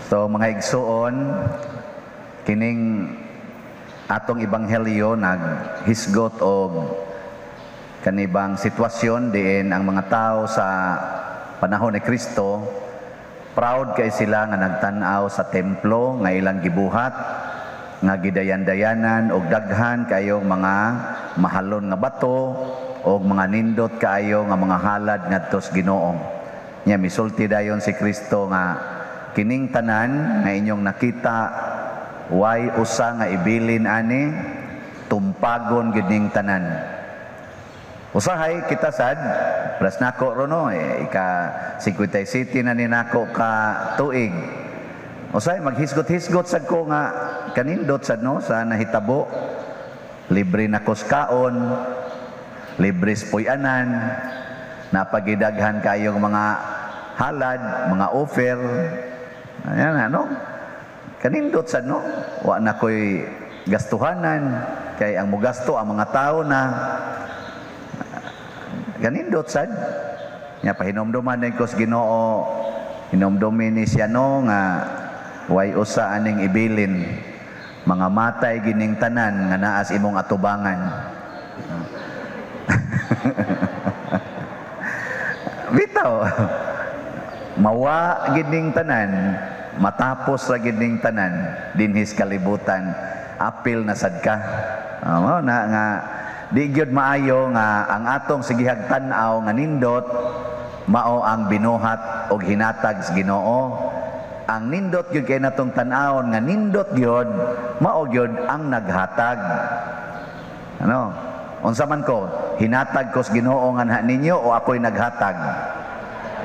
So mga igsuon, kining atong ebanghelyo naghisgot og kanibang sitwasyon diin ang mga tao sa panahon ni Kristo, proud kay sila nga nagtan-aw sa templo nga ilang gibuhat, nga gidayan-dayanan og daghan kayong mga mahalon nga bato og mga nindot kaayo nga mga halad ngadto sa Ginoo. Nya misulti dayon si Kristo nga kining tanan nga inyong nakita, way usa nga ibilin ani, tumpagon gid ning tanan. Usahay kita sad, plus nako ro, no, eh, ika 57 na ni nako ka tuig. Usahay maghisgot-hisgot sad ko nga kanindot sad, no, sa nahitabo. Libre na kos kaon, libre sa puy-anan, napagidaghan kayong mga halad, mga offer. Ayan, ano? Kanindot sad, no? Wa na ko'y gastuhanan, kay ang mugasto ang mga tao na. Kanindot sad. Nya pahinomduman din ko sa Ginoo, hinomdumi ni siya, no, nga way usa aning ibilin. Mga matay gining tanan nga naas imong atubangan. Bitaw. Mawa gining tanan, matapos ra gining tanan dinhis kalibutan, apil na sad ka. Mao na nga di gyud maayo nga ang atong sigihag tan-aw nga nindot mao ang binuhat og hinatag sa Ginoo. Ang nindot gyud kay natong tan-awon nga nindot gyud mao gyud ang naghatag. Ano? Unsa man ko, hinatag ko sa Ginoo nga ninyo o ako'y naghatag?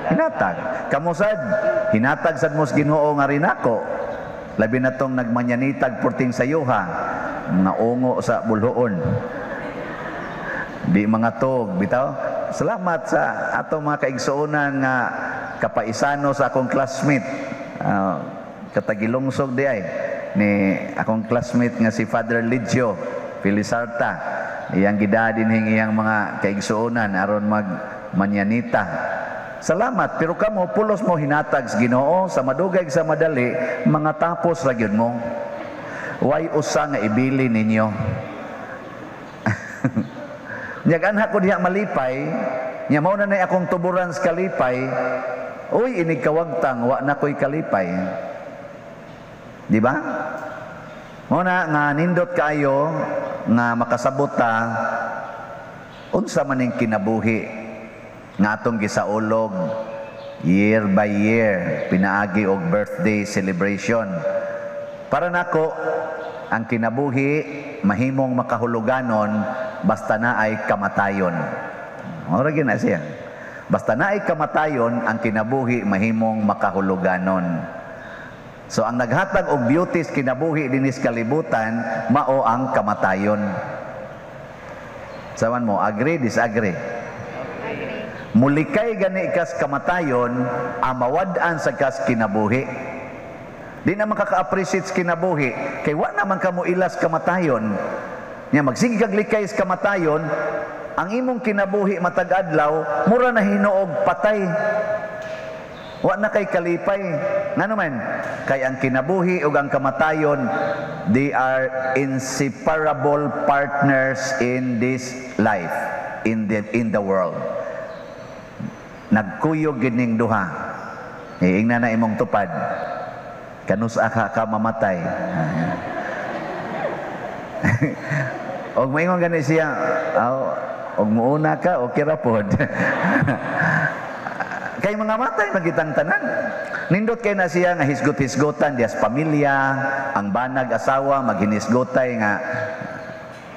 Hinatag. Kamo sad, hinatag sad mo sa Ginoo nga rinako. Labi na tong nagmanyanitag porting sayuha, mga ungo sa bulhoon. Di mga tog, bitaw. Salamat sa atong mga kaigsuonan nga kapaisano sa akong classmate. Katagilungsog di ay ni akong classmate nga si Father Lidio Felizarta. Iyang gidadin iyang mga kaigsuonan aron magmanyanita. Salamat, pero kamo pulos mo hinatag sa Ginoo sa madugay sa madali, mga tapos ra gyud mo. Way usa nga ibili ninyo. Nyag anha ko diha malipay, nya mao na nay akong tuburan sa kalipay. Uy, inig kawagtang wa na ko'y kalipay. Di ba? Mao na nga nindot kaayo nga makasabot ta unsa man ning kinabuhi nga atong gisaulog year by year pinaagi og birthday celebration. Para nako, ang kinabuhi mahimong makahuluganon basta na ay kamatayon. Ora gyud na siya. Basta na ay kamatayon, ang kinabuhi mahimong makahuluganon. So ang naghatag og beauty sa kinabuhi dinis kalibutan mao ang kamatayon. Saman mo, agree, disagree? Agree. Mulikay gani kas kamatayon, amawad-an sa kas kinabuhi. Di na makaka-appreciate sa kinabuhi kay wa naman ka mo ilas kamatayon. Nya magsige kag likay sa kamatayon, ang imong kinabuhi matag adlaw mura na hinuog patay. Wa na kay kalipay. Ngano man? Kay ang kinabuhi ug ang kamatayon, they are inseparable partners in this life, in the world. Nagkuyog gid ning duha. Iingna na imong tupad. Kanus-a ka ka mamatay? Og moingon gani siya, aw, og muuna ka, okay ra pod. Kay mga matay magitang tanan. Nindot kay na siya nga hisgot-hisgotan dias pamilya, ang banag asawa maghinisgotay nga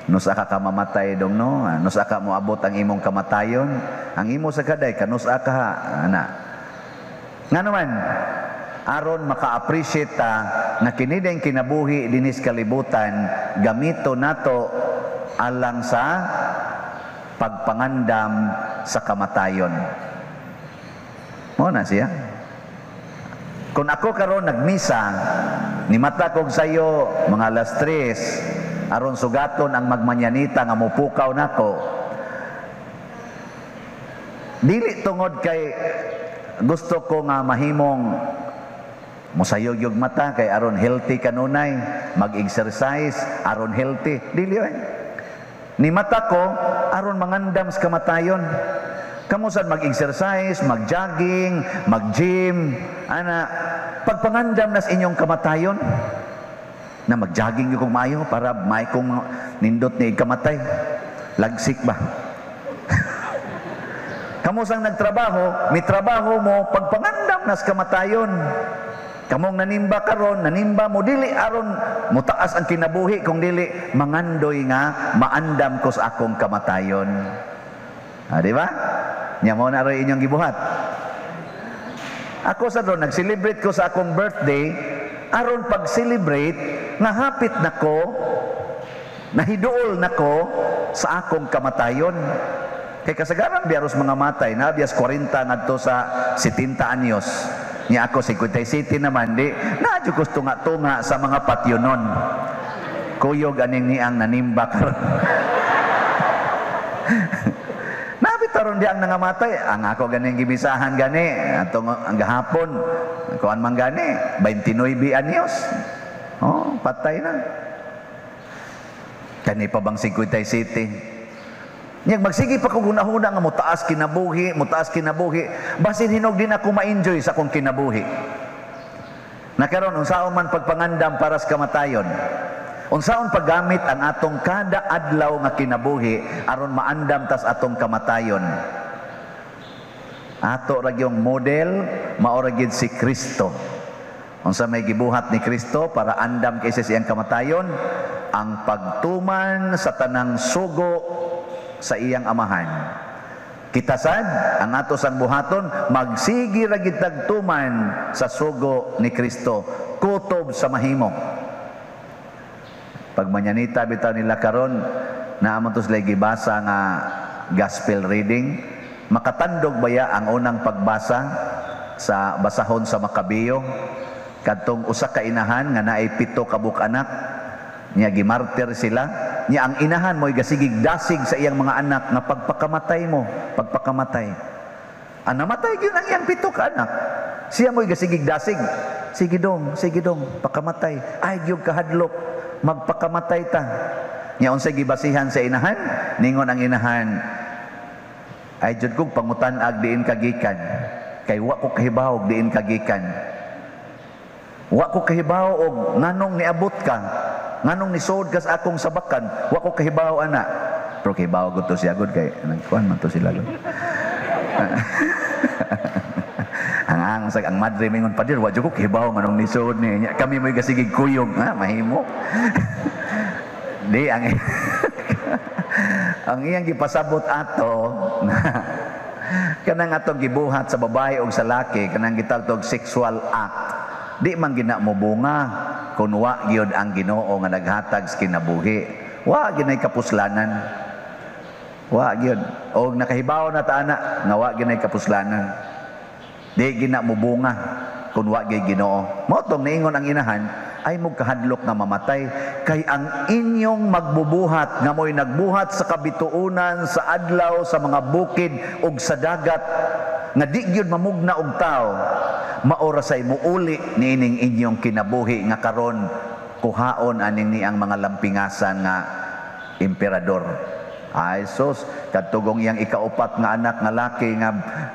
nusa ka ka mamatay dong, no? Nusa ka moabot ang imong kamatayon? Ang imo sa kaday kanusa ka ha, ana. Ngano man, aron maka-appreciate ta nga kini din kinabuhi dinis kalibutan, gamito nato alang sa pagpangandam sa kamatayon. Mao na siya. Kung ako karon nagmisa, nimata kog sayo mga alas 3, aron sugaton ang magmanyanita nga mopukaw nako. Dili tungod kay gusto ko nga mahimong Musayog yung mata kay aron healthy kanunay, mag-exercise aron healthy. Dili oy. Ni mata ko aron mangandam sa kamatayon. Kamo sad mag-exercise, mag-jogging, mag-gym, ana pagpangandam nas inyong kamatayon. Na mag-jogging yung kong maayo para may kong nindot ni kamatay. Lagsik ba? Kamo sang nagtrabaho, mitrabaho mo pagpangandam nas kamatayon. Kamong nanimba karon, nanimba mo dili aron mutaas ang kinabuhi kung dili mangandoy nga maandam ko sa akong kamatayon. Ah, di ba? Nya mo na rin inyong gibuhat. Ako sa ron, nag-celebrate ko sa akong birthday, aron pag-celebrate, nga hapit na ko, nahiduol na ko sa akong kamatayon. Kay kasagaran biyaros mga matay, na biyas 40 ngadto sa 70 anyos. Nya ako 57 naman, di na jud tunga-tunga sa mga patyonon. Kuyog aning niang nanimba karon. Nabi taron di ang nangamatay, ang ako ganing gimisahan gani atong ang gahapon, kuan man gani 29 anyos. Oh, patay na. Kani pa bang 57? Nya magsige pa kog hunahuna nga motaas kinabuhi, motaas kinabuhi, basin hinog din ako ma-enjoy sa akong kinabuhi. Nakaron unsaon man pagpangandam para sa kamatayon? Unsaon paggamit ang atong kada adlaw nga kinabuhi aron maandam tas atong kamatayon? Ato ra gyung model, mao ra gyud si Kristo. Unsa may gibuhat ni Kristo para andam kaysa siyang kamatayon? Ang pagtuman sa tanang sugo sa iyang amahan. Kita sad ang ato sang buhaton, magsigi ra gid tagtuman sa sugo ni Kristo, kutob sa mahimo. Pag manyanita bitaw nila karon, naa man to sila gibasa nga gospel reading, makatandog baya ang unang pagbasa sa basahon sa Makabiyo kadtong usa ka inahan nga naay 7 ka buok anak, niya gimartir sila. Niya ang inahan mo'y gasigig dasig sa iyang mga anak nga pagpakamatay mo, pagpakamatay. Ang namatay gyud ang iyang 7 ka anak. Siya mo'y gasigig dasig. Sige dong, pakamatay. Ay gyud kahadlok, magpakamatay ta. Niya unsay gibasihan sa inahan? Ningon ang inahan, ay jud kog pangutan-ag diin kagikan. Kay wa ko kahibaw diin kagikan. Wa ko kahibaw og nganong niabot ka. Nganong nisood ka sa akong sabakan, wa ko kahibaw ana. Pero kahibaw gud to siya gud kay nagkuan man to sila gud. Ang sag ang madre mingon padir, wa jud ko kahibaw nganong nisood ni. Kami mo'y gasigig kuyog, ha, mahimo. Di ang ang iyang gipasabot ato na kanang atong gibuhat sa babae og sa laki, kanang gitawag sexual act. Di man gina mo bunga kun wa gyud ang Ginoo nga naghatag sa kinabuhi. Wa gyud nay kapuslanan. Wa gyud. Og nakahibaw na ta ana nga wa gyud nay kapuslanan. Di gina mo bunga kun wa gyud Ginoo. Mao tong niingon ang inahan, ay mo kahadlok nga mamatay kay ang inyong magbubuhat nga mo'y nagbuhat sa kabituonan, sa adlaw, sa mga bukid ug sa dagat nga di gyud mamugna og tawo, maora say muuli niining inyong kinabuhi nga karon kuhaon aning niang mga lampingasan nga emperador. Ay sus, kadtugong iyang ikaupat nga anak nga laki nga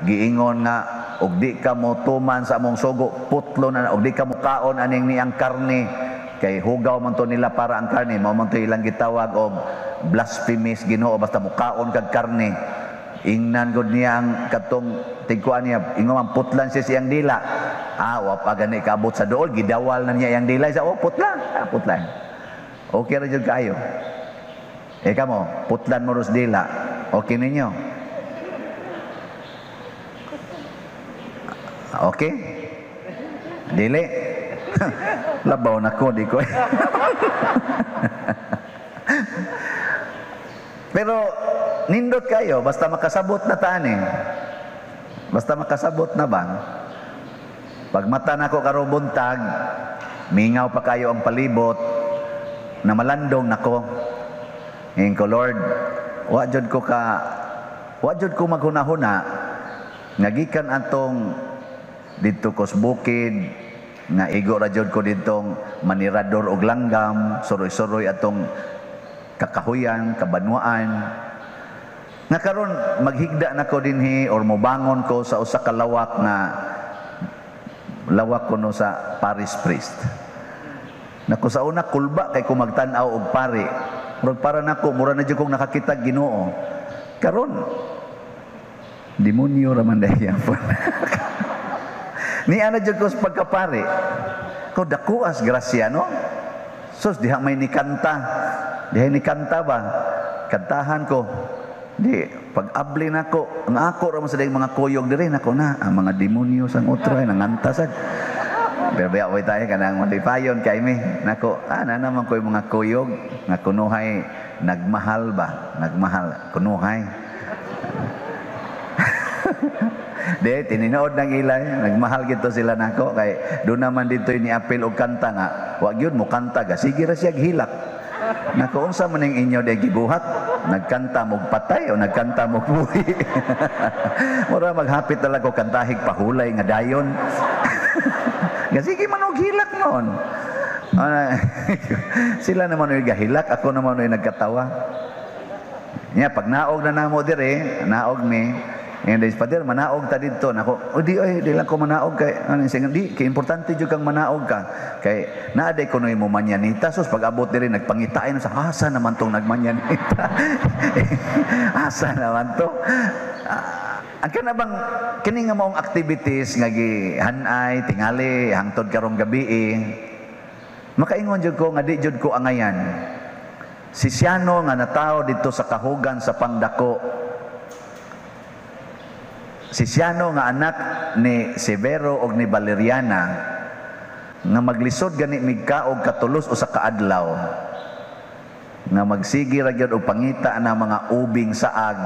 giingon nga og di ka mo tuman sa among sugo, putlo na, og di ka mo kaon aning niang karne kay hugaw man to nila para ang karne, mao man to ilang gitawag og blasphemous Ginoo basta mukaon kag karne. Ingnan gud niya ang katong tigkuan niya, ingon man putlan siya siyang dila. Ah, wa pa gani kaabot sa dool, gidawal na niya iyang dila sa oh putlan, ah, putlan. Okay ra jud kaayo. Eh kamo, putlan mo ros dila. Okay ninyo? Okay? Dili. Labaw na ko, di ko. Pero nindot kayo, basta makasabot na taan eh. Basta makasabot na ba? Pag mata na ko karong buntag, mingaw pa kayo ang palibot, na malandong nako. Ngayon ko, Lord, wa jud ko ka, wa jud ko maghuna-huna, nagikan atong didto kos bukid, Nga igo ra jud ko didtong manirador og langgam, suroy-suroy atong kakahuyan, kabanwaan. Nga karon maghigda na ko dinhi or mobangon ko sa usa ka lawak nga lawak kuno sa parish priest. Nako, sa una kulba kay ko magtan-aw og pari. Murag para nako mura na jud kong nakakita Ginoo. Karon demonyo ra man diay po. Ni ana jud ko sa pagkapari. Ko dakuas grasya, no? Sus, diha may nikanta. Diha ni kanta ba? Kantahan ko. Di pag abli nako, ang ako ra man sa dayang mga kuyog diri nako na ang mga demonyo sang otro ay nanganta sad. Pero biya ko tayo kanang malipayon kay mi. Nako, na naman ko yung mga kuyog nga kunuhay nagmahal ba? Nagmahal kunuhay. Di, tininood ng ilay, nagmahal gito sila nako kay doon naman dito ni apil og kanta nga, wag yun mo kanta ga, sige ra siya hilak. Nako, unsa man ning inyo di gibuhat? Nagkanta mog patay o nagkanta mog buhi? Mura maghapit talaga ko kantahig pahulay nga dayon. Ga sige man og hilak noon. Sila naman oy gahilak, ako naman oy nagkatawa. Nya pag naog na namo dire, naog mi. And this pader manaog ta didto nako. O di oy, di lang ko manaog kay ano siya, di kay importante jud kang manaog ka kay naa day kunoy mo manyanita. Sus, pag abot diri nagpangitain sa asa naman tong nagmanyanita. Asa naman to? Ang kana bang kini nga maong activities nga gihanay tingali hangtod karong gabi, makaingon jud ko nga di jud ko angayan. Si Siano nga natawo didto sa kahugan sa pangdako, si Siano nga anak ni Severo og ni Valeriana, nga maglisod gani migkaog katulos usa ka adlaw, nga magsigi ra gyud og pangita na mga ubing saag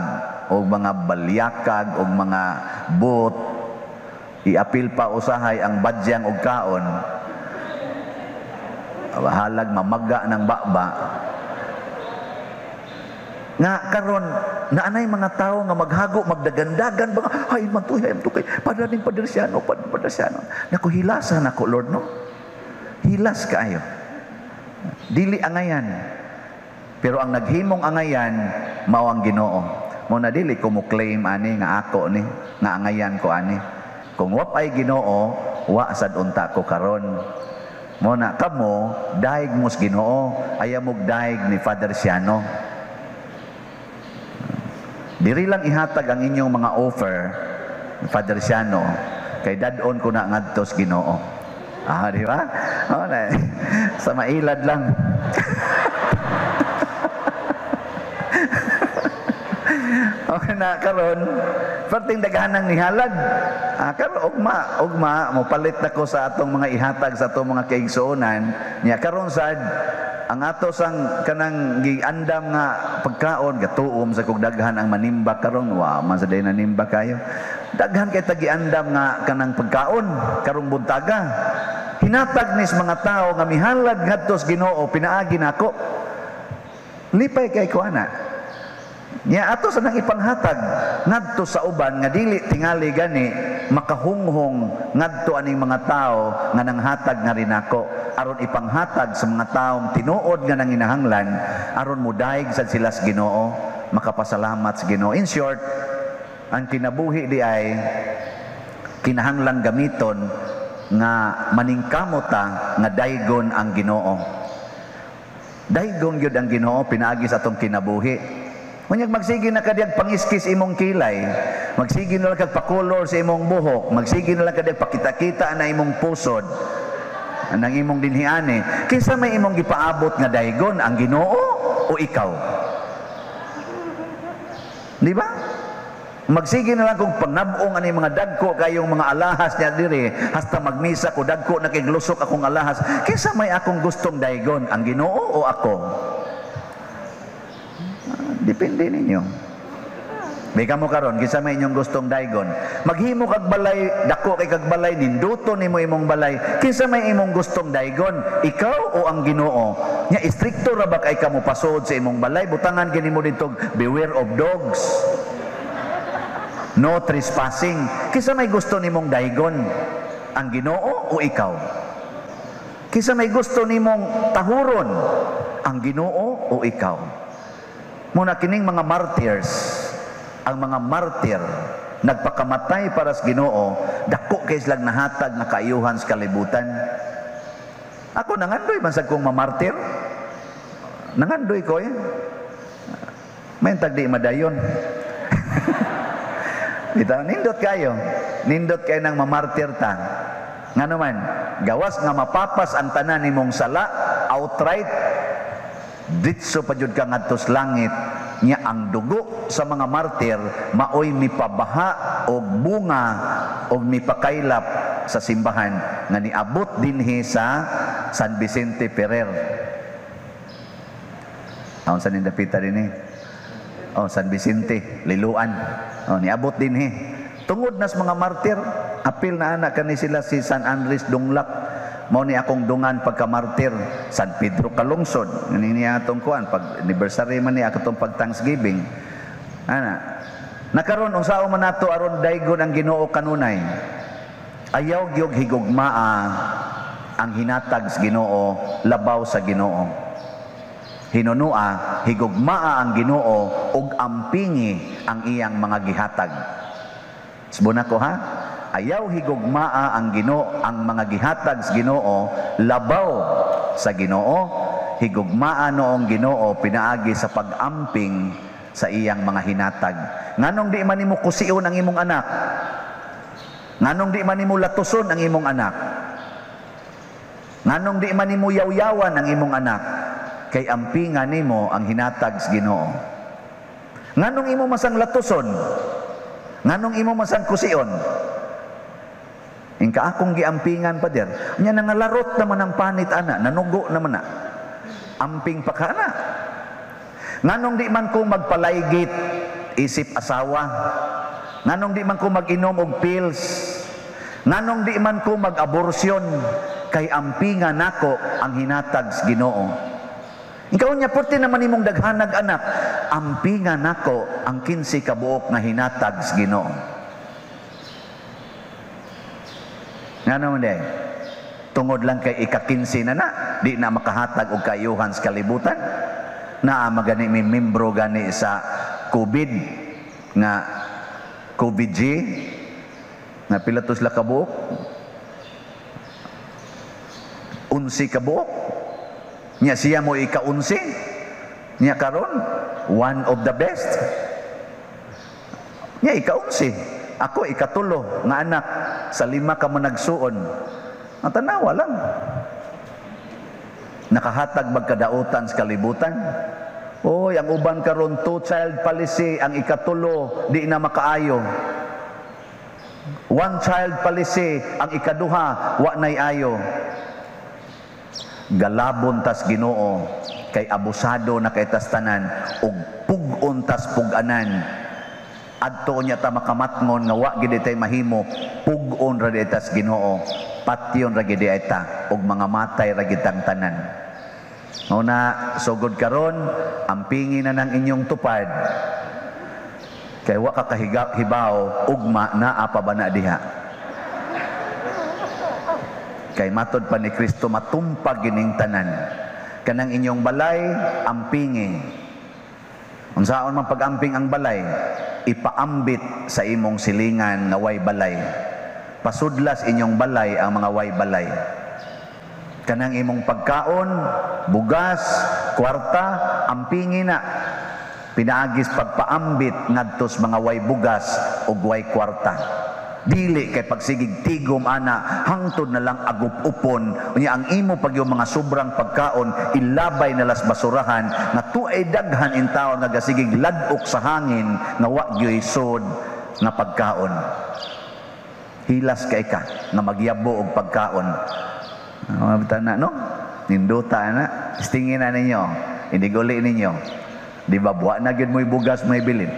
og mga balyakag og mga bot, iapil pa usahay ang badyang og kaon, halag mamaga ng baba. Nga karon naanay mga tao nga maghago magdagandagan ba, ay man to, ay man to kay padaning padersyano, padersyano. Nako, hilasa nako Lord, no. Hilas kaayo. Dili angayan. Pero ang naghimong angayan mao ang Ginoo. Mo na dili ko mo claim ani nga ako ni, nga angayan ko ani. Kung wa pay Ginoo, wa sad unta ko karon. Mo na kamo daig mos Ginoo, ayaw mog daig ni Father Siano. Diri lang ihatag ang inyong mga offer, Father Siano, kay dad-on ko na ngadtos Ginoo. Ah, di ba? Oh, na, sa mailad lang. Okay na karon, perting daghanang nihalad. Ah, karon ugma, ugma mopalit na ko sa atong mga ihatag sa atong mga kaigsuonan. Nya karon sad ang ato sang kanang giandam nga pagkaon gatuom sa kog daghan ang manimba karon, wa man sa day nanimba kayo. Daghan kay tagiandam nga kanang pagkaon karong buntaga. Hinatag nis mga tao nga mihalad ngadto sa Ginoo pinaagi nako. Lipay kay ko ana. Nya ato sa nang ipanghatag ngadto sa uban nga dili tingali gani makahunghong ngadto aning mga tao nga nanghatag nga rinako aron ipanghatag sa mga taong tinuod nga nanginahanglan aron modaig sad sila sa Ginoo, makapasalamat sa Ginoo. In short, ang kinabuhi di ay kinahanglan gamiton nga maningkamot ta nga daygon ang Ginoo. Daygon gyud ang Ginoo pinaagi sa atong kinabuhi. Unyag magsige na kadiyag pangiskis imong kilay, magsige na lang kag pakolor sa imong buhok, magsige na lang kadiyag pakita-kita na imong pusod, anang imong dinhiani. Kinsa may imong gipaabot nga daygon, ang Ginoo o ikaw? Di ba? Magsige na lang kung pangnabong ani mga dagko kayong mga alahas niya diri, hasta magmisa ko dagko na kay glusok akong alahas. Kinsa may akong gustong daygon, ang Ginoo o ako? Depende ninyo. May kamo karon, kinsa may inyong gustong daygon. Maghimo kag balay, dako kay kag balay, ninduto nimo imong balay. Kinsa may imong gustong daygon, ikaw o ang Ginoo? Nya istrikto ra ba kay kamo pasod sa imong balay? Butangan gini mo didto, beware of dogs. No trespassing. Kinsa may gusto nimong daygon, ang Ginoo o ikaw? Kinsa may gusto nimong tahuron, ang Ginoo o ikaw? Muna kining mga martyrs, ang mga martyr nagpakamatay para sa Ginoo, dako kay silang nahatag nga kaayuhan sa kalibutan. Ako, nangandoy man sad kong mamartir. Nangandoy ko eh. May tagdi madayon. Bitaw, nindot kayo. Nindot kayo ng mamartir ta. Nga naman, gawas nga mapapas ang tanan nimong sala, outright, ditso pa jud ka ngadto sa langit nya. Ang dugo sa mga martir maoy mipabaha og bunga og mipakaylap sa simbahan nga niabot dinhi sa San Vicente Ferrer. Aon sa nindapita dinhi? Oh, San Vicente, Liloan. Oh, niabot dinhi. Tungod nas mga martir, apil na ana kani sila si San Andres Dunglak. Mao ni akong dungan pagka-martir, San Pedro Kalungsod. Ngani niya atong kuan pag anniversary man ni atong pag Thanksgiving. Ana. Nakaron, unsaon man nato aron daygon ang Ginoo kanunay? Ayaw gyud higugmaa ang hinatag sa Ginoo labaw sa Ginoo. Hinunua, higugmaa ang Ginoo ug ampingi ang iyang mga gihatag. Subona ko ha. Ayaw higugmaa ang Ginoo, ang mga gihatag sa Ginoo labaw sa Ginoo. Higugmaa noong Ginoo pinaagi sa pag-amping sa iyang mga hinatag. Nganong di man nimo kusion ang imong anak? Nganong di man nimo latuson ang imong anak? Nganong di man nimo yawyawan ang imong anak? Kay ampinga nimo ang hinatag sa Ginoo. Nganong imo masang latuson? Nganong imo masang kusion? Ingka akong giampingan, pader. Nya nangalarot naman ang panit ana, nanugo naman na. Amping pa ka na. Nganong di man ko magpalaygit isip asawa? Nganong di man ko mag-inom og pills? Nganong di man ko mag-aborsyon? Kay ampinga nako ang hinatag sa Ginoo. Ikaw niya, purti naman imong daghanag anak, ampinga nako ang 15 ka buok nga hinatag sa Ginoo. Ngano man day? Tungod lang kay ika-15 na na, di na makahatag og kaayuhan sa kalibutan. Naa magani mi membro gani sa COVID nga COVID G nga pila to sila kabuok? 11 kabuok. Nya siya mo ika-11. Nya karon one of the best. Nya ika-11. Ako ikatulo nga anak sa 5 ka managsuon. Ang tanawa lang. Nakahatag magkadautan sa kalibutan. Oy, ang uban karon two child policy, ang ikatulo di na makaayo. One child policy, ang ikaduha wa nay ayo. Galabon tas Ginoo kay abusado na kay tas tanan ug pug-on tas pug-anan. Adto niya ta makamatngon nga wa gid tay mahimo, pug-on ra di tas Ginoo, patyon ra gid ta ug mga matay ra gid tang tanan. Mao na sugod karon, ampingi na ng inyong tupad kay wa ka kahibaw ugma naa pa ba na diha. Kay matod pa ni Kristo, matumpag gining tanan. Kanang inyong balay, ampingi. Unsaon man pag-amping ang balay? Ipaambit sa imong silingan nga way balay. Pasudlas inyong balay ang mga way balay. Kanang imong pagkaon, bugas, kwarta, ampingi na. Pinaagis pagpaambit ngadtos mga way bugas ug way kwarta. Dili kay pagsigig tigom ana, hangtod na lang agup-upon. Unya ang imo pag yung mga sobrang pagkaon ilabay na las basurahan nga tuay daghan in taon nga gasigig ladok sa hangin nga wa gyoy sod nga pagkaon. Hilas kay ka nga magyabo og pagkaon. Ano na no? Ninduta na. Stingin na ninyo. Iniguli ninyo. Di ba buwa na gyud mo'y bugas may bilin.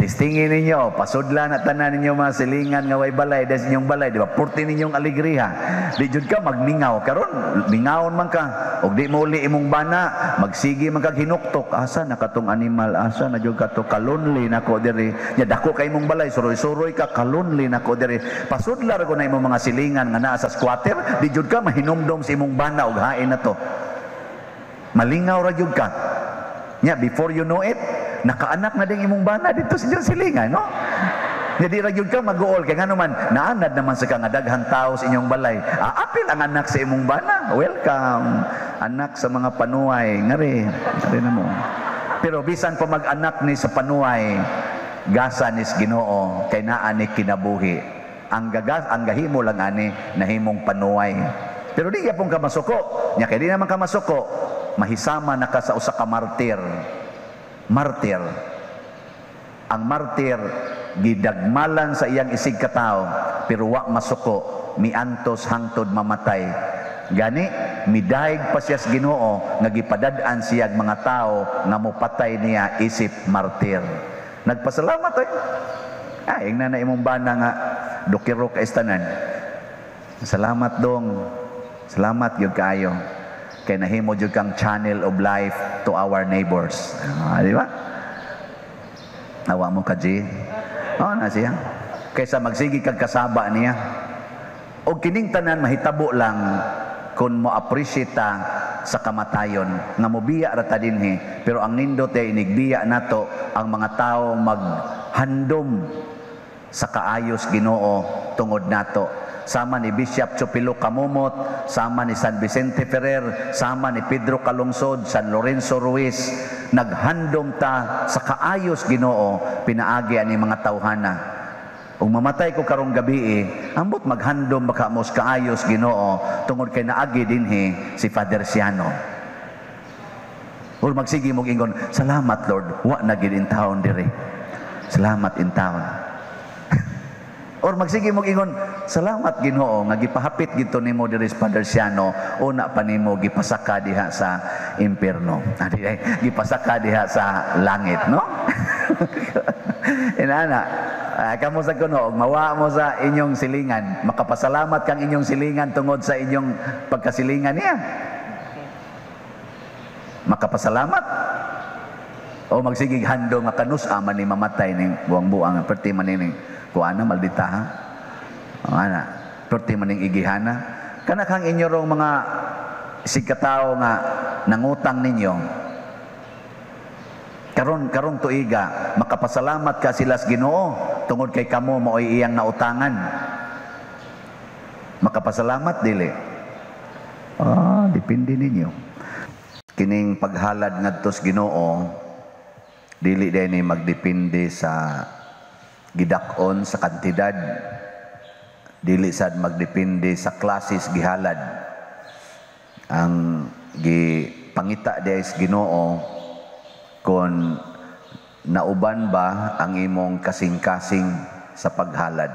Testingin ninyo, pasudla na tanan ninyo mga silingan nga way balay, des inyong balay, di ba? Purti ninyong alegriha. Di jud ka magmingaw karon, mingawon man ka. Og di mo uli imong bana, magsige man kag hinuktok. Asa na katong animal? Asa na jud kato kalonely nako diri. Nya dako kay imong balay, suroy-suroy ka, kalonely nako diri. Pasudla ra ko na imong mga silingan nga naa sa squatter, di jud ka mahinumdom sa imong bana og hain na to. Malingaw ra jud ka. Nya before you know it, nakaanak na ding imong bana dito sa inyong silingan, no? Nya di ra gyud ka mag-uol kay ngano man naanad naman sa ka nga daghang tao sa inyong balay. Aapil ang anak sa imong bana. Welcome anak sa mga panuay, ngari, ngari na mo. Pero bisan pa mag-anak ni sa panuay, gasa nis Ginoo kay naa ni kinabuhi. Ang gagas ang gahimo lang ani nahimong panuay. Pero di gyapon ka masuko. Nya kay di naman ka masuko, mahisama na ka sa usa ka martir. Martir. Ang martir gidagmalan sa iyang isig katawo pero wa masuko, miantos hangtod mamatay. Gani midayeg pa siya sa Ginoo nga gipadad-an siyag mga tawo nga mopatay niya isip martir. Nagpasalamat ay. Ay, ingna na imong bana nga dokiro ka istanan. Salamat dong. Salamat gyud kaayo. Kay nahimo jud kang channel of life to our neighbors. Di ba? Awa mo ka, G. Oo na siya. Kaysa magsige kag kasaba niya. O kining tanan mahitabo lang kung mo appreciate ta sa kamatayon nga mobiya ra ta dinhi, pero ang nindot ay inigbiya nato ang mga tao maghandom sa kaayos Ginoo tungod nato. Sama ni Bishop Chupilo Camomot, sama ni San Vicente Ferrer, sama ni Pedro Calungsod, San Lorenzo Ruiz, naghandom ta sa kaayos Ginoo pinaagi ani mga tawhana. Ug mamatay ko karong gabi, ambot maghandom baka mo sa kaayos Ginoo tungod kay naagi dinhi si Father Siano. Ug magsige mog ingon, salamat Lord, wa na gid in taon diri. Salamat in taon. Or magsige mog ingon, salamat Ginoo nga gipahapit gito nimo diri sa Father Siano, una pa nimo gipasaka diha sa impierno. Gipasaka diha sa langit, no? Inana, kamo sa kuno, mawa mo sa inyong silingan, makapasalamat kang inyong silingan tungod sa inyong pagkasilingan niya. Makapasalamat. O magsigig hando nga kanus ama ni mamatay ning buang-buang perti man ning kuana maldita ha. O ana, perti man ning igihana. Kana kang inyo rong mga sigkatao nga nangutang ninyo. Karon karong tuiga makapasalamat ka sila sa Ginoo tungod kay kamo maoy iyang nautangan. Makapasalamat dili. Depende ninyo. Kining paghalad ngadto sa Ginoo dili din ni magdepende sa gidak-on sa kantidad, dili sad magdepende sa klases gihalad. Ang gipangita di sa Ginoo kon nauban ba ang imong kasing-kasing sa paghalad.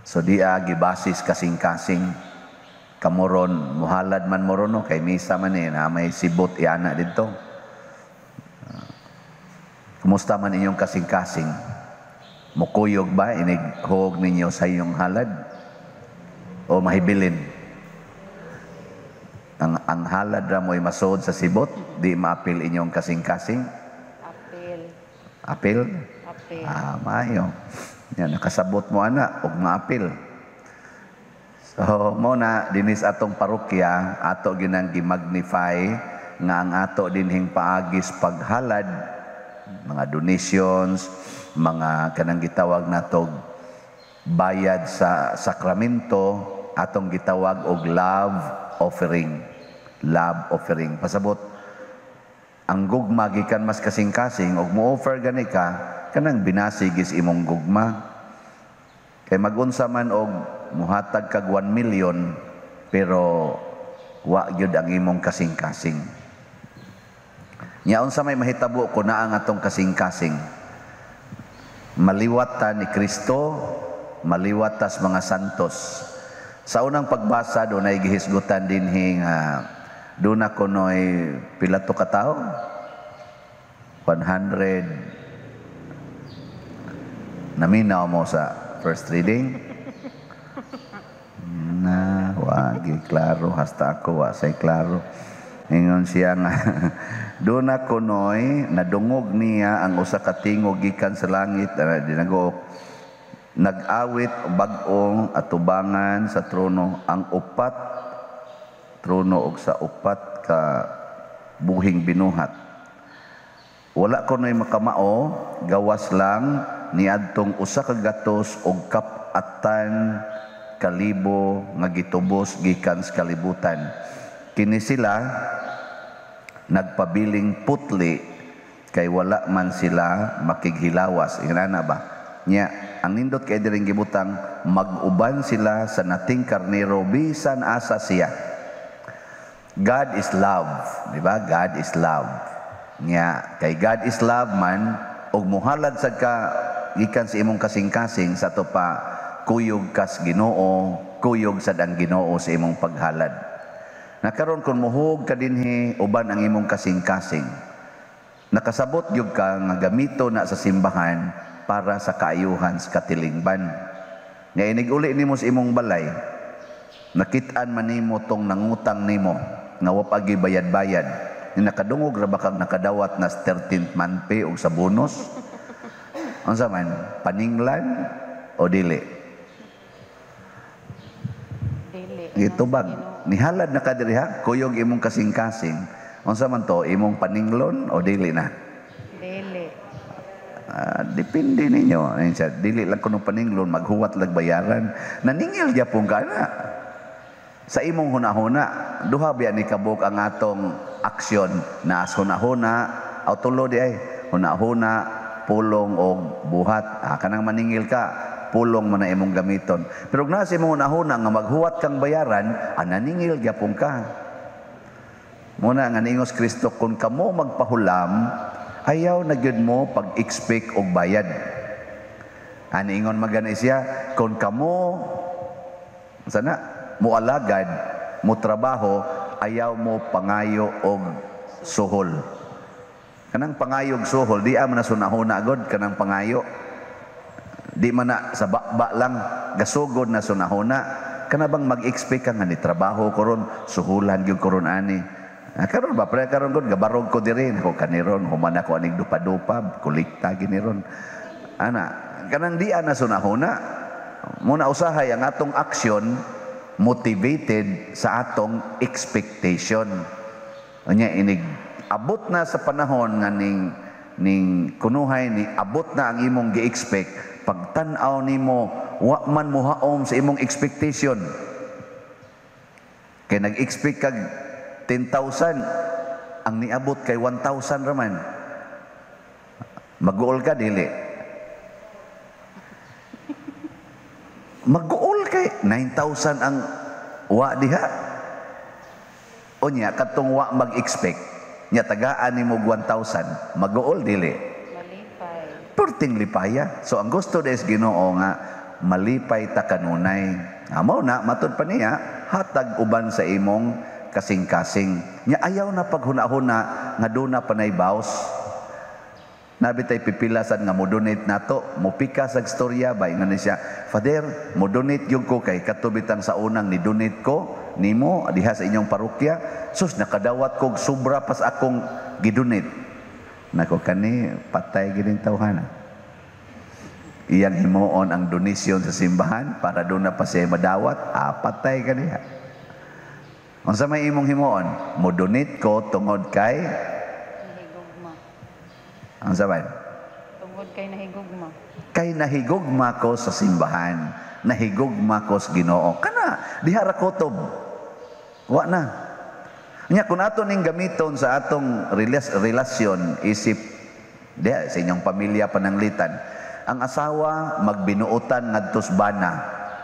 So diya gibasis kasing-kasing. Kamoron muhalad man moron no, kay misa man na may sibot iana didto. Kumusta man inyong kasing-kasing? Mukuyog ba inig huog ninyo sa inyong halad? O mahibilin? Ang halad ra mo'y masuod sa sibot, di maapil inyong kasing-kasing? Apil. Apil? Apil. Maayo. Yan, nakasabot mo ana, og maapil. So, mo na, dinis atong parokya, ato ginang gimagnify, nga ang ato dinhing paagis paghalad, mga donations, mga kanang gitawag natog bayad sa sakramento, atong gitawag og love offering. Love offering. Pasabot, ang gugma gikan mas kasing-kasing, og mo-offer gani ka, kanang binasig is imong gugma. Kay magunsa man og muhatag kag 1 million, pero wa gyud ang imong kasing-kasing. Nya unsa may mahitabo ko na ang atong kasing-kasing? Maliwat ta ni Kristo, maliwat tas mga santos. Sa unang pagbasa, dunay gihisgutan dinhi nga duna kunoy pila to ka tawo? 100 Naminaw mo sa first reading? Na, wagi klaro, hasta ako wa say klaro. Ingon siya nga, duna kunoy nadungog niya ang usa ka tingog gikan sa langit, dinago nag-awit bag-ong atubangan sa trono ang upat trono og sa upat ka buhing binuhat. Wala kunoy makamao, gawas lang niadtong 104,000 nga gitubos gikan sa kalibutan. Kini sila nagpabiling putli kay wala man sila makighilawas. Ingana ba? Nya, ang nindot kay diring gibutang, mag-uban sila sa nating karnero bisan asa siya. God is love, di ba? God is love. Nya, kay God is love man, og muhalad sad ka gikan sa imong kasing-kasing, sa to pa kuyog kas Ginoo, kuyog sad ang Ginoo sa imong paghalad. Nakaron kung muhug ka dinhi uban ang imong kasing-kasing, nakasabot gyud ka nga gamito na sa simbahan para sa kaayuhan sa katilingban. Nga inig-uli nimo sa imong balay, nakit-an man nimo tong nangutang nimo nga wa pa bayad-bayad. Ni nakadungog ra ba kag nakadawat na 13th month pay og sa bonus? Unsa man, paninglan o dili? Dili. Gitubag. Nihalad na ka diri ha, kuyog imong kasing-kasing. Unsa man to, imong paninglon o dili na? Dili. Depende ninyo. Ayun siya, dili lang kuno paninglon, maghuwat lag bayaran. Naningil gyapon ka na. Sa imong hunahuna, duha biya ni kabuk ang atong aksyon na hunahuna, aw tulo di ay hunahuna, pulong og buhat. Kanang maningil ka, pulong man na imong gamiton. Pero kung nasa imong hunahuna nga maghuwat kang bayaran, naningil gyapon ka. Muna nga niingos Kristo, kung kamo magpahulam, ayaw na gyud mo pag-expect og bayad. Ani ingon magani siya, kung kamo sana mualagad, mo trabaho, ayaw mo pangayo og suhol. Kanang pangayog suhol, di man na sunahuna god kanang pangayo. Di man na sa bakba lang gasugod na sunahuna. Kana bang mag-expect ka nga ni trabaho ko ron, suhulan gyud ko ron ani. Karon ba pre, karon gud gabarog ko diri ko kaniron, human ako anig dupa-dupa, kolekta gini ron. Ana, kanang di ana sunahuna. Muna usahay ang atong aksyon motivated sa atong expectation. Unya inig abot na sa panahon nga ning kunuhay ni abot na ang imong gi-expect, pagtan-aw nimo wa man mohaom sa imong expectation. Kay nag-expect kag 10,000, ang niabot kay 1,000 raman. Mag-uol ka dili? Mag-uol kay 9,000 ang wa diha. Unya katong wa mag-expect, nya tagaan nimo 1,000, mag-uol dili? Malipay. Perting lipaya. So ang gusto des Ginoo nga malipay ta kanunay. Amo na matud pa niya hatag uban sa imong kasing-kasing. Nya ayaw na paghuna-huna nga duna panay baos. Nabi tay pipilasan nga mo-donate nato, mopika sa istorya ba ingon ni siya, Father, mo-donate gyud ko kay katubitang sa unang ni donate ko nimo diha sa inyong parokya. Sus, nakadawat kog sobra pas akong gidonate. Nako kani patay gining tawhana. Iyang himuon ang donasyon sa simbahan para doon na pa siya madawat, patay kaniya. Unsa may imong himuon? Mo-donate ko tungod kay nahigugma. Unsa man? Tungod kay nahigugma. Kay nahigugma ko sa simbahan, nahigugma ko sa Ginoo. Kana diha ra kutob. Wa na. Nya kun ato ning gamiton sa atong relasyon isip diha sa inyong pamilya pananglitan, ang asawa magbinuotan ngadto sa bana.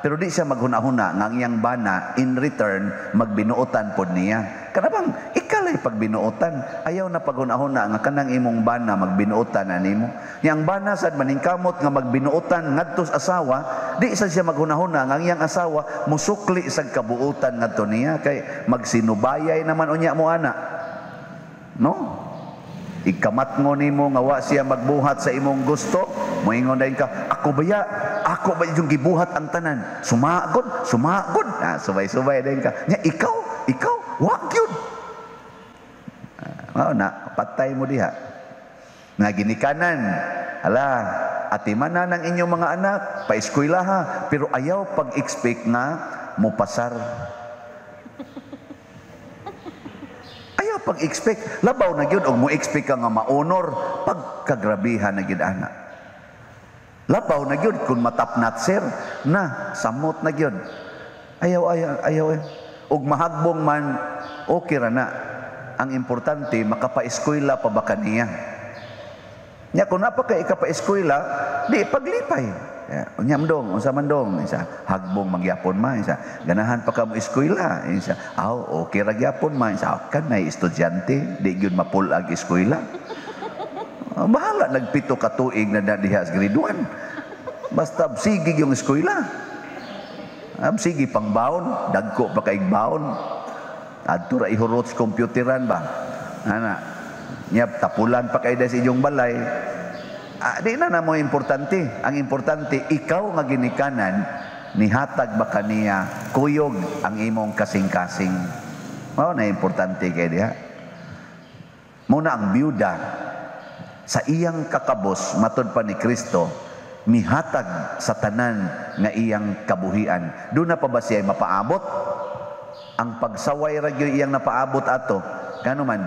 Pero di siya maghuna-huna nga ang iyang bana in return magbinuotan pod niya. Kana bang ikalay pagbinuotan, ayaw na paghuna-huna nga kanang imong bana magbinuotan animo. Nya ang bana sad maningkamot nga magbinuotan ngadto sa asawa, di sad siya maghuna-huna nga ang iyang asawa musukli sad kabuotan ngadto niya kay magsinubayay naman unya mo ana. No? Ikamat mo nimo nga wa siya magbuhat sa imong gusto, moingon dayon ka, Ako baya, ako ba yung gibuhat ang tanan? Sumagod, sumagod. Ah, subay-subay din ka. Nya ikaw, ikaw, wa gyud. Ah, mao na, patay mo diha. Nga ginikanan, ala, atimanan ang inyong mga anak, paeskwela ha, pero ayaw pag-expect na mopasar. Ayaw pag-expect. Labaw na gyud og mo-expect ka nga ma-honor, pagkagrabihan na gyud ana. Labaw na gyud kung matapnat sir, na samot na gyud. Ayaw, ayaw, ayaw. Og mahagbong man, okay ra na. Ang importante, makapaeskwela pa ba kaniya? Nya kung napa kay ikapaeskwela, di paglipay. Ya, unya man dong, unsa man dong, isa hagbong magyapon ma, isa ganahan pa ka mo eskwela, isa aw okay ra gyapon ma, isa kanay estudyante, di gyud mapulag eskwela. Ah, bahala nagpito ka tuig na diha sa grade 1. Basta sige yung eskwela. Ah, sige pang baon, dagko pa kaig baon. Adto ra ihurot sa computeran ba. Ana. Nya tapulan pa kay sa inyong balay. Ah, di na na mo importante. Ang importante, ikaw nga ginikanan, nihatag ba kaniya kuyog ang imong kasing-kasing. Mao na importante kay diha. Muna ang byuda sa iyang kakabos matod pa ni Kristo mihatag sa tanan nga iyang kabuhian. Doon na pa ba siya mapaabot? Ang pagsaway ra gyud iyang napaabot ato. Kano man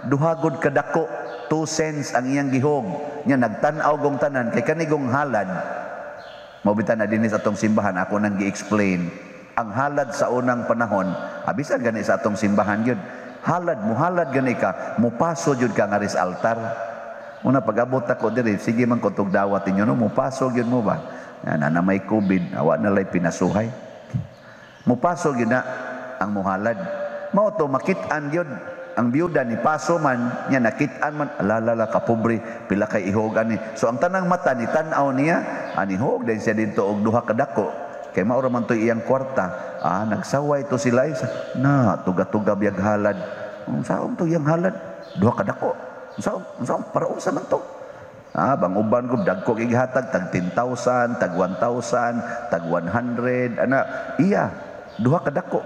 duha gud kadako, 2 cents ang iyang gihog. Nya nagtan-aw gong tanan kay kanigong halad. Mao bitan na dinhi sa atong simbahan ako nang gi-explain. Ang halad sa unang panahon, abisan gani sa atong simbahan gyud. Halad muhalad gani ka, mupaso gyud ka nga ris altar. Una pag-abot ako diri, sige man ko tug dawat ninyo no, mupaso gyud mo ba? Na na may COVID, awa na lay pinasuhay. Mupaso gyud na ang muhalad. Mao to makit-an gyud ang biyuda ni paso man nya nakit-an man alalala kapobre pila kay ihog ani. So ang tanang mata ni tan-aw niya ani hog din siya didto og duha ka dako. Kay mao ra man to iyang kwarta. Ah, nagsaway to sila na tuga-tuga biyag halad. Unsaon to iyang halad? Duha ka dako. Unsaon para unsa man to? Ah, bang uban ko dagko kay gihatag tag 10,000, tag 1,000, tag 100 ana iya duha ka dako.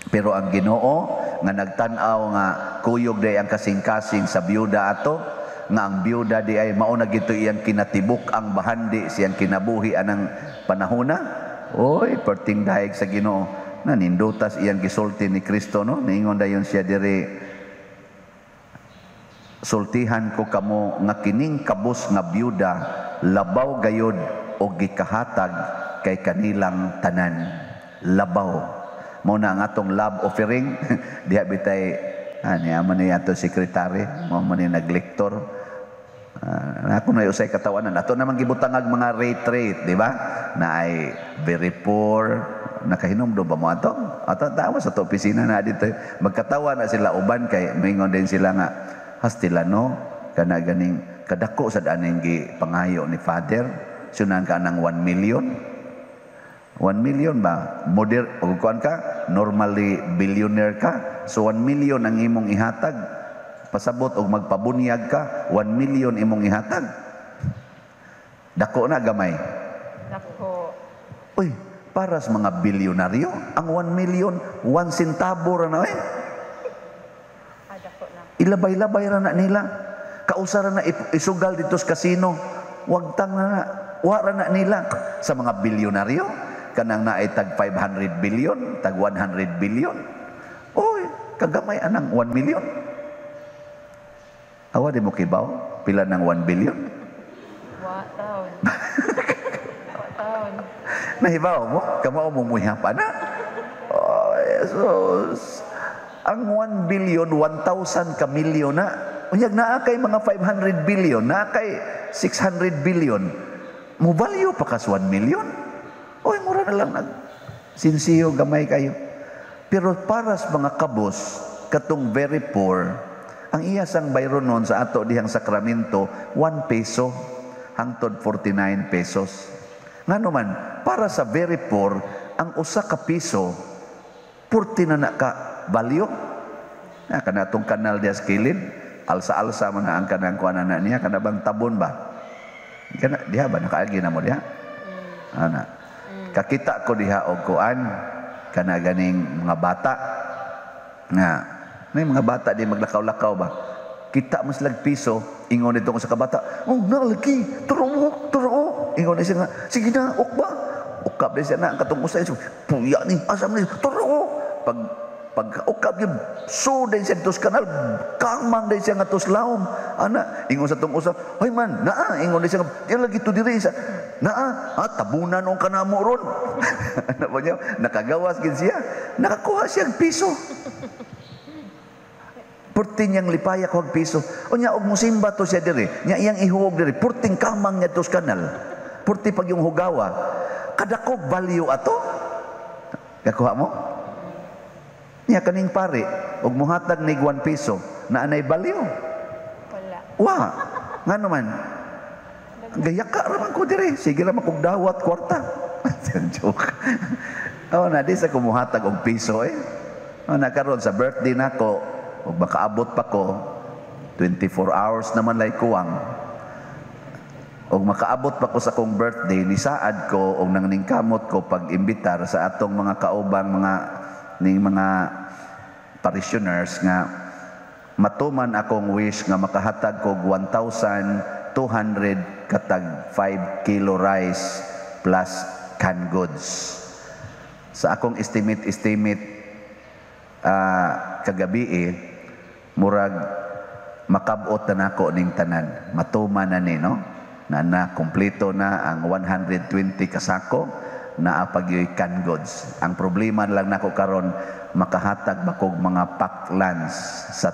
Pero ang Ginoo nga nagtan-aw nga kuyog day ang kasing-kasing sa biyuda ato, nga ang biyuda di ay mao na gito iyang kinatibuk ang bahandi siyang kinabuhi anang panahona. Oy, perting dayeg sa Ginoo. Nanindutas iyang gisulti ni Kristo no, niingon dayon siya diri, sultihan ko kamo nga kining kabus nga biyuda labaw gayod og gikahatag kay kanilang tanan. Labaw. Mao na ang atong love offering diha bitay niya man ni ato sekretary, mao man ni naglektor. Ako na usay katawanan ato naman gibutangag mga rate, di ba? Na ay very poor, nakahinumdum ba mo ato? Ato tawa sa to opisina na dito. Magkatawa na sila uban kay mingon din sila nga hastila no kana ganing kadako sa aning gi pangayo ni Father sunan ka nang 1 million. 1 million ba? Moder, og kuan ka, normally billionaire ka. So 1 million ang imong ihatag. Pasabot og magpabunyag ka, 1 million imong ihatag. Dako na gamay. Dako. Uy, para sa mga bilyonaryo, ang 1 million, 1 centavo ra na eh. Ah, dako na. Ilabay-labay ra na nila. Kausa ra na isugal dito sa kasino. Wagtang na na. Wa ra na nila. Sa mga bilyonaryo, kanang naay tag 500 billion, tag 100 billion. Oy, kagamay anang 1 million. Awa di mo kibaw, pila ng 1 billion? Wa taon. Wa taon. Nahibaw mo, kamao mo muha pa na. Oh, Jesus. Ang 1 billion, 1,000 ka milyon na. Unyag naa kay mga 500 billion, naa kay 600 billion. Mubalyo pa kas 1 million. Oy, mura na lang nag sinsiyo gamay kayo. Pero para sa mga kabos, katong very poor, ang iya sang bayron nun sa ato dihang sakramento, 1 peso hangtod 49 pesos. Ngano man, para sa very poor, ang usa ka piso, 40 na na ka value. Na kana atong kanal diha sa kilid, alsa-alsa man na ang kanang kuan na niya, kana bang tabon ba? Kana diha ba, nakaagi na mo diha? Ana. Kakita ko diha og kuan, kana ganing mga bata nga may mga bata di maglakaw-lakaw ba. Kita mo silag piso, ingon dito ko sa kabata, "Oh, na lagi, turo mo, turo." Ingon na siya nga, "Sige na, ok ba?" Ukap din siya na, ang katong usay, puya ni, asam ni, turo. Pag ukap yun, so din siya dito sa kanal, kamang din siya nga tos laom. Ana, ingon sa tong usa, "Hoy man, naa," ingon din siya, "Di lagi to diri sa, naa, ah, tabunan ang kanamo ron." Ano ba niya? Nakagawas gid siya, nakakuha siya og piso. Purti niyang lipaya og piso. Unya og musimba to siya diri, nya iyang ihuog diri, purting kamang niya to sa kanal. Purti pag yung hugawa. Kadako value ato. Kakuha mo? Nya kaning pare, og muhatag nig 1 piso, na anay value? Wala. Wa. Ngano man? Gayaka ra man ko diri. Sige ra man kog dawat kwarta. Joke. Oh, na di sa kumuhatag og piso eh. Oh, na karon sa birthday nako, ug makaabot pa ko 24 hours naman lay kuwang. Og makaabot pa ko sa akong birthday, nisaad ko og nangningkamot ko pag-imbitar sa atong mga kaubang mga ning mga parishioners nga matuman akong wish nga makahatag kog 1,200 katag 5 kilo rice plus canned goods. Sa akong estimate estimate kagabi eh, murag makabot na nako ning tanan. Matuman na ni, no? Na kompleto na ang 120 kasako naa pagyoy canned goods. Ang problema lang nako karon, makahatag ba kog mga packed lunch sa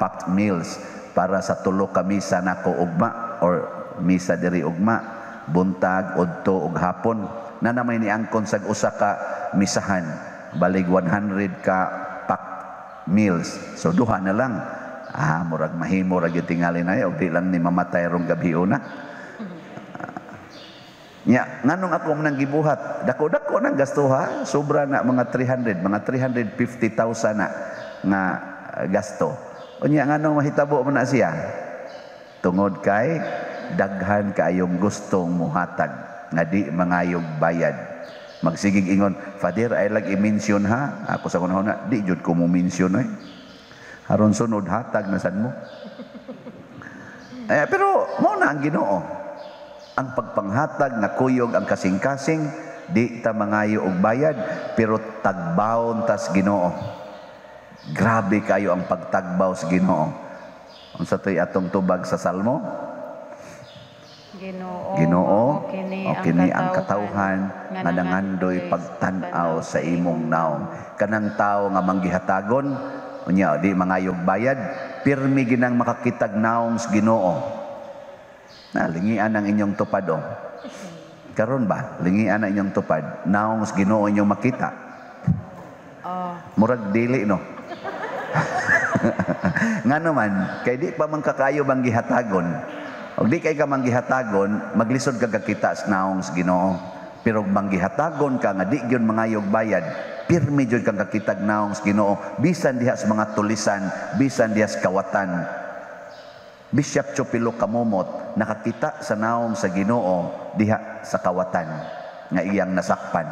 packed meals para sa tulo ka misa nako ugma or misa diri ugma, buntag, udto ug hapon. Na namay ni angkon sa usa ka misahan balig 100 ka packed meals. So duha na lang. Ah, murag mahimo ra gyud tingali na og di lang ni mamatay rong gabi una. Nya, nganong ako nang gibuhat? Dako-dako nang gasto ha, sobra na mga 300, mga 350,000 na nga gasto. Unya nganong mahitabo man na siya? Tungod kay daghan kaayong gustong muhatag nga di mangayog bayad. Magsigig ingon, "Father, ay lag i-mention ha." Ako sa kunahuna, di jud ko mo mention oy. Aron sunod hatag na sad mo. Eh, pero mao na ang Ginoo. Ang pagpanghatag nga kuyog ang kasing-kasing, di ta mangayo og bayad, pero tagbawon tas Ginoo. Grabe kayo ang pagtagbaw sa Ginoo. Unsa to'y atong tubag sa Salmo? Ginoo, Ginoo, mao kini o kini ang katawhan nga nangandoy pagtan-aw sa imong naong. Kanang tao nga manggihatagon, unya di mangayog bayad, pirmi ginang makakitag naong sa Ginoo. Na lingian ang inyong tupad oh. Karon ba, lingian ang inyong tupad, naong sa Ginoo inyong makita. Oh. Murag dili no. Ngano man, kay di pa man kakayo bang gihatagon. Og di kay ka manggihatagon, maglisod ka kakita sa naong sa Ginoo. Pero manggihatagon ka nga di gyud mangayog bayad, pirmi gyud kang kakitag naong sa Ginoo, bisan diha sa mga tulisan, bisan diha sa kawatan. Bishop Chopilo Camomot nakakita sa naong sa Ginoo diha sa kawatan nga iyang nasakpan.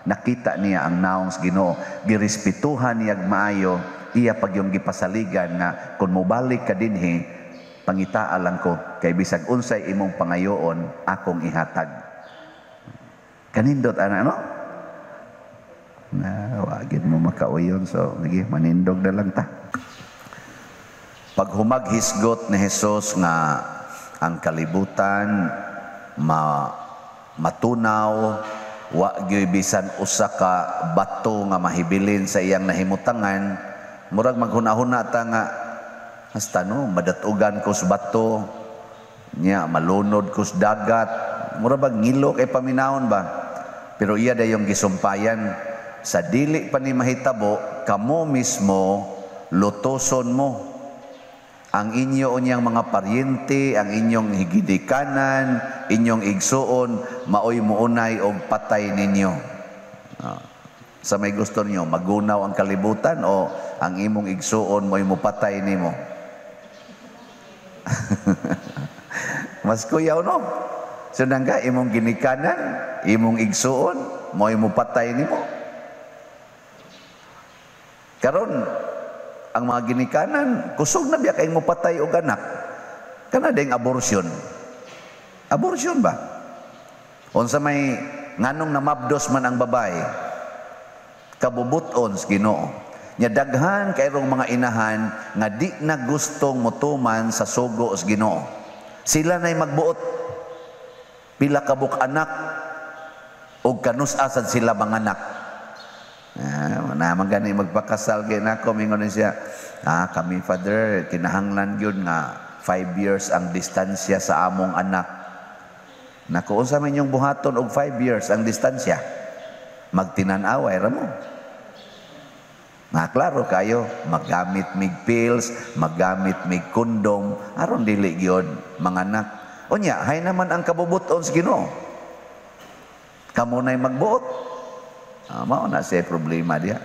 Nakita niya ang naong sa Ginoo, girespetuhan niya maayo, iya pagyong gipasaligan nga kung mobalik ka dinhi, pangitaa lang ko kay bisag unsay imong pangayoon akong ihatag. Kanindot ana no? Na wagid mo makauyon, so sige manindog na lang ta. Paghumaghisgot ni Hesus nga ang kalibutan matunaw, wa gyud bisan usa ka bato nga mahibilin sa iyang nahimutangan, murag maghuna-huna ta nga hasta no madatugan ko sa bato nya, malunod ko sa dagat, mura bag ngilo kay paminawon ba. Pero iya dayong gisumpayan, sa dili pa ni mahitabo, kamo mismo lutoson mo ang inyo unyang mga paryente, ang inyong higidikanan, inyong igsuon, maoy muunay og patay ninyo. Sa may gusto niyo, magunaw ang kalibutan o ang imong igsuon mo'y mupatay nimo? Mas kuyaw, no? So nangga imong ginikanan, imong igsuon, mo imo patay nimo. Karon ang mga ginikanan kusog na biya kay mo patay og anak. Kana ding abortion. Abortion ba? Unsa may nganong namabdos man ang babae? Kabubuton sa Ginoo. Nya daghan kayrong mga inahan nga di na gustong motuman sa sugo sa Ginoo. Sila na'y magbuot. Pila kabuk anak og kanus-a sad sila manganak. Ah, naman gani magpakasal kay nako, mingon siya, "Ah, kami, Father, kinahanglan gyud nga 5 years ang distansya sa among anak." Nako, unsa man inyong buhaton og 5 years ang distansya? Magtinan-away ra mo. Nga klaro kayo, maggamit mig pills, maggamit mig kondom, aron dili gyud manganak. Unya, hay naman ang kabubuton sa Ginoo. Kamo na'y magbuot. Ah, mao na siya problema diha.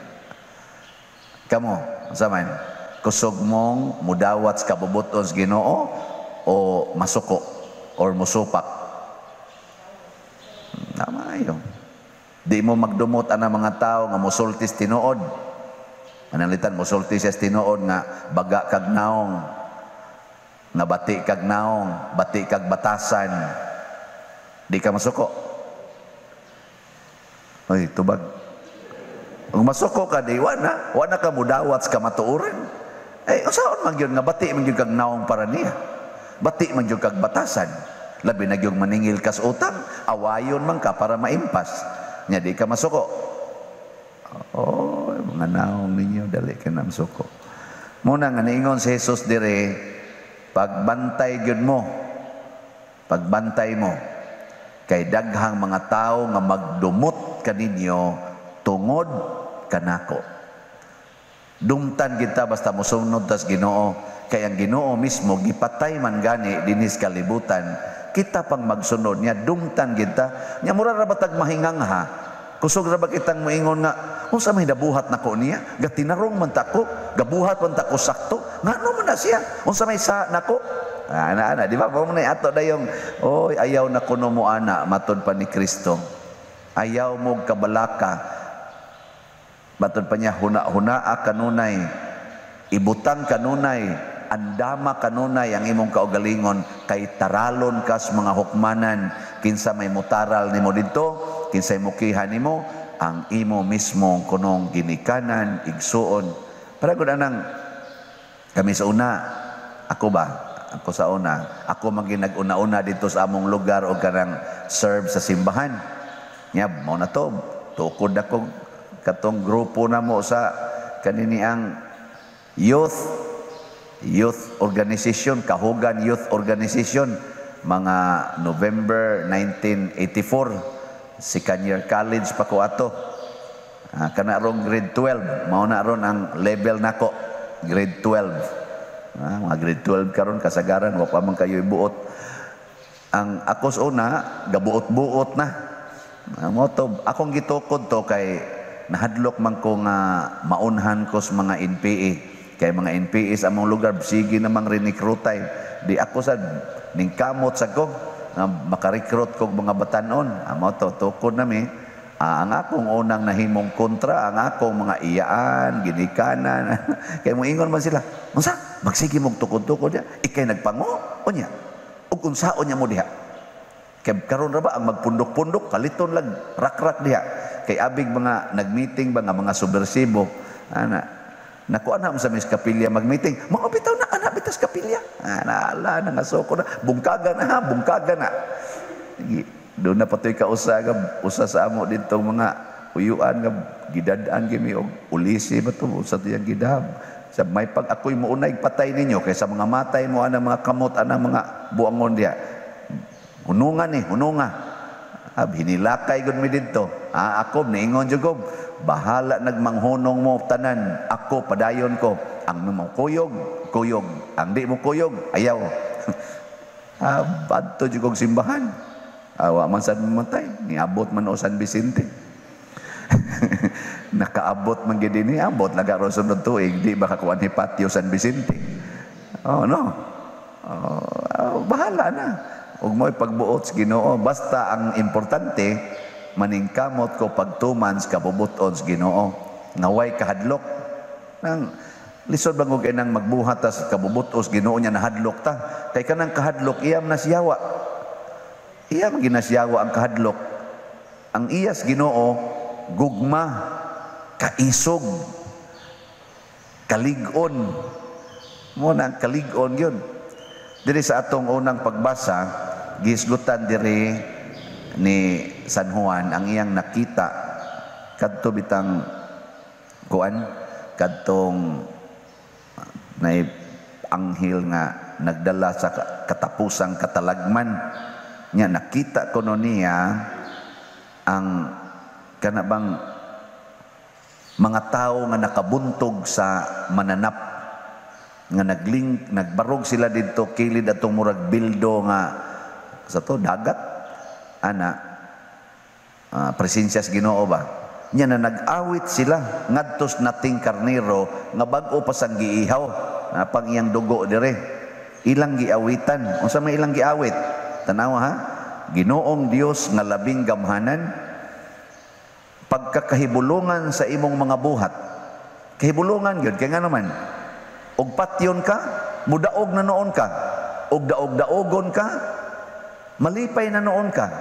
Kamo, unsa man? Kusog mong mudawat sa kabubuton sa Ginoo o masuko or musupak? Tama ayo. Di mo magdumot ang mga tao nga musultis tinuod. Manalitan, musulti siya sa tinuod nga baga kag naong, nga bati kag naong, bati kag batasan. Di ka masuko. Oy, tubag. Kung masuko ka, di wa na ka mudawat sa kamatuoran. Eh, usaon man gyud nga bati man gyud kag naong para niya. Bati man gyud kag batasan. Labi na gyud maningil kas utang, awayon man ka para maimpas. Nya di ka masuko. Oh, mga naong ninyo, dali ka na masuko. Muna nga niingon si Jesus dire, pagbantay gyud mo, pagbantay mo, kay daghang mga tao nga magdumot kaninyo tungod kanako. Dumtan kita basta mosunod tas Ginoo, kay ang Ginoo mismo gipatay man gani dinhis kalibutan, kita pang magsunod niya, dumtan kita. Nya mura ra batag mahingangha. Kusog ra ba kitang moingon nga unsa may nabuhat nako niya? Gatinarong man ta ko, gabuhat man ta ko sakto. Ngano man na siya? Unsa may sa nako? Ana ana, di ba? Mao man ato dayong, oy, ayaw na kuno mo ana, matod pa ni Kristo. Ayaw mo kabalaka. Matod pa niya, huna-hunaa kanunay, ibutang kanunay, andama kanunay ang imong kaugalingon, kay taralon kas mga hukmanan, kinsa may mutaral nimo didto, kinsay mukiha nimo, ang imo mismo kunong ginikanan, igsuon. Para gud anang kami sa una, ako ba? Ako sa una, ako man nag-una-una dito sa among lugar o kanang serve sa simbahan. Nya mao na to, tukod ako katong grupo na mo sa kaniniang youth youth organization, Kahugan Youth Organization, mga November 1984, second year college pa ko ato. Kana rong grade 12, mao na ron ang level nako, grade 12. Mga grade 12 karon kasagaran wa pa man kayo ibuot. Ang ako sa una gabuot-buot na. Mo to akong gitukod to kay nahadlok man ko nga maunhan ko sa mga NPA. Kay mga NPA sa among lugar sige namang re-recruitay. Di ako sad ning kamot sa ko nga makarecruit kog mga batanon. Amo to tukod nami. Ang akong unang nahimong kontra, ang akong mga iyaan, ginikanan. Kay moingon man sila, unsa? Magsige mong tukod-tukod diha. Ikay nagpango unya. Ug unsaon niya mo diha? Kay karon ra ba ang magpundok-pundok, kaliton lang rak-rak diha. Kay abig mga nagmeeting ba nga mga subversibo, ana. Nakuha na sa mis kapilya magmeeting. Mga bitaw na anak bitas kapilya. Ana ala na nga soko na, bungkaga na ha, bungkaga na. Doon na patoy kausa nga usa sa amo dito mga uyuan nga gidad-an gimi og ulisi ba to usa tiyang gidab. Sa may pag ako'y muunay patay ninyo kaysa mga matay mo ana mga kamot ana mga buangon diha. Hununga ni, hununga. Ab hinilakay gud mi didto. Ako niingon jud ko, bahala nagmanghunong mo tanan, ako padayon ko. Ang mo kuyog, kuyog. Ang di mo kuyog, ayaw. Badto jud kog simbahan. Awa man sad mamatay, niabot man o San Vicente. Nakaabot man gid ni abot laga ron sunod tuig, di ba kakuan ni patio San Vicente. Oh no. Oh, bahala na. Ug mo'y pagbuot sa Ginoo. Basta ang importante, maningkamot ko pagtuman sa kabubuton sa Ginoo. Nga way kahadlok. Nang lisod bang og inang magbuhat ta sa kabubuton sa Ginoo nya nahadlok ta. Kay kanang kahadlok iyam na siyawa. Iyam ginasiyawa ang kahadlok. Ang iyas Ginoo gugma, kaisog, kalig-on. Mo na ang kalig-on yun. Diri sa atong unang pagbasa, gihisgutan diri ni San Juan ang iyang nakita kadto bitang kuan, kadtong nay anghel nga nagdala sa katapusang katalagman nya. Nakita kuno niya ang kana bang mga tao nga nakabuntog sa mananap nga nagling nagbarog sila didto kilid atong murag bildo nga sa to dagat ana, presensya sa Ginoo ba nya, na nag-awit sila ngadtos nating karnero nga bag-o pa sang giihaw na pang iyang dugo dire, ilang giawitan. Unsa may ilang giawit? Tanawa ha. "Ginoong Dios nga labing gamhanan, pagkakahibulungan sa imong mga buhat." Kahibulungan gyud kay ngano man og patyon ka, mudaog na noon ka, og daog-daogon ka, malipay na noon ka.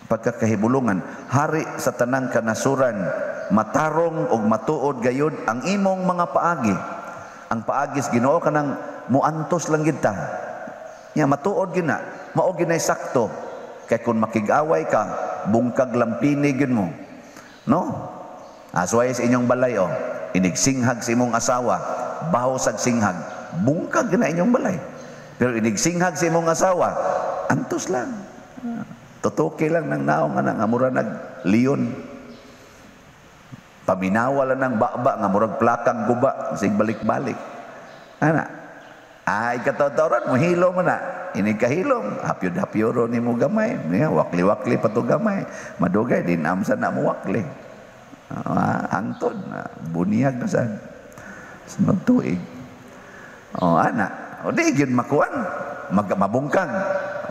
"Pagkakahibulungan, hari sa tanang kanasuran, matarong og matuod gayud ang imong mga paagi." Ang paagi sa Ginoo kanang muantos lang gid ta. Nya matuod gid na, mao ginay sakto. Kay kung makig-away ka, bungkag lampini gid mo. No? Asway sa inyong balay oh. Inigsinghag sa imong asawa, baho sag singhag, bungkag na inyong balay. Pero inigsinghag sa imong asawa, antos lang. Tutuki lang ng naong ana nga mura nag leon. Paminawa lang ng baba nga murag plakang guba, sig balik-balik. Ana. Ay katawtawaran mo hilo mo na. Inig kahilom, hapyod-hapyoro ni mo gamay. Niya wakli-wakli pa to gamay. Madugay din amsa na mo wakli. Hangtod na buniyag na sad. Sunod tuig. Oh, ana. O di gyud makuan, mabungkag.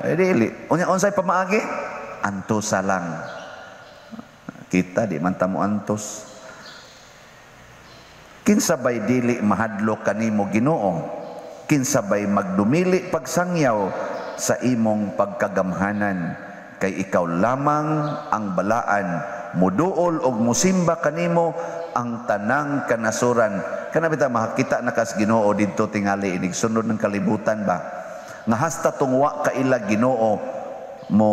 Eh, dili. Unya unsay pamaagi? Antosa lang. Kita di man ta mo antos. "Kinsa bay dili mahadlok kanimo, Ginoo? Kinsa bay magdumili pagsangyaw sa imong pagkagamhanan? Kay ikaw lamang ang balaan, muduol og musimba kanimo ang tanang kanasuran." Kana bitaw makakita na kas Ginoo didto tingali inig sunod ng kalibutan ba? Nga hasta tungwa kaila Ginoo mo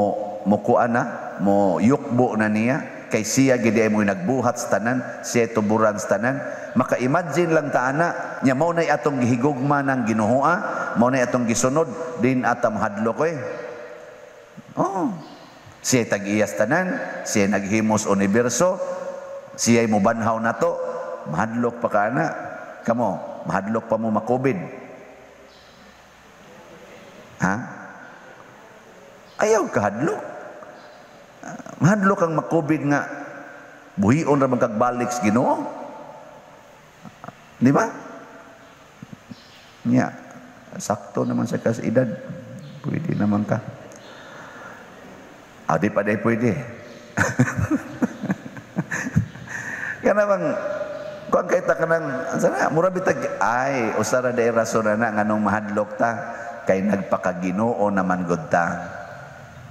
mo kuan na, mo yukbo na niya, kay siya gid ay mo nagbuhat sa tanan, siya tuburan sa tanan. Maka-imagine lang ta ana nya, mao nay atong gihigugma ng Ginoo, mao nay atong gisunod din atam hadlok eh. Oh. Siya tag-iyas tanan, siya naghimos universo, siya mubanhaw nato, mahadlok pa ka ana. Kamo, mahadlok pa mo makobid? Ha? Ayaw kahadlok. Mahadlok ang makobid nga buhion ra man kagbalik sa Ginoo. Di ba? Nya, sakto naman sa kas edad. Pwede naman ka. Ah, di pa di pwede. Kana bang kuan kay ta kanang sana mura bitag ay usara day rason na nganong mahadlok ta, kay nagpakaginoo naman gud ta.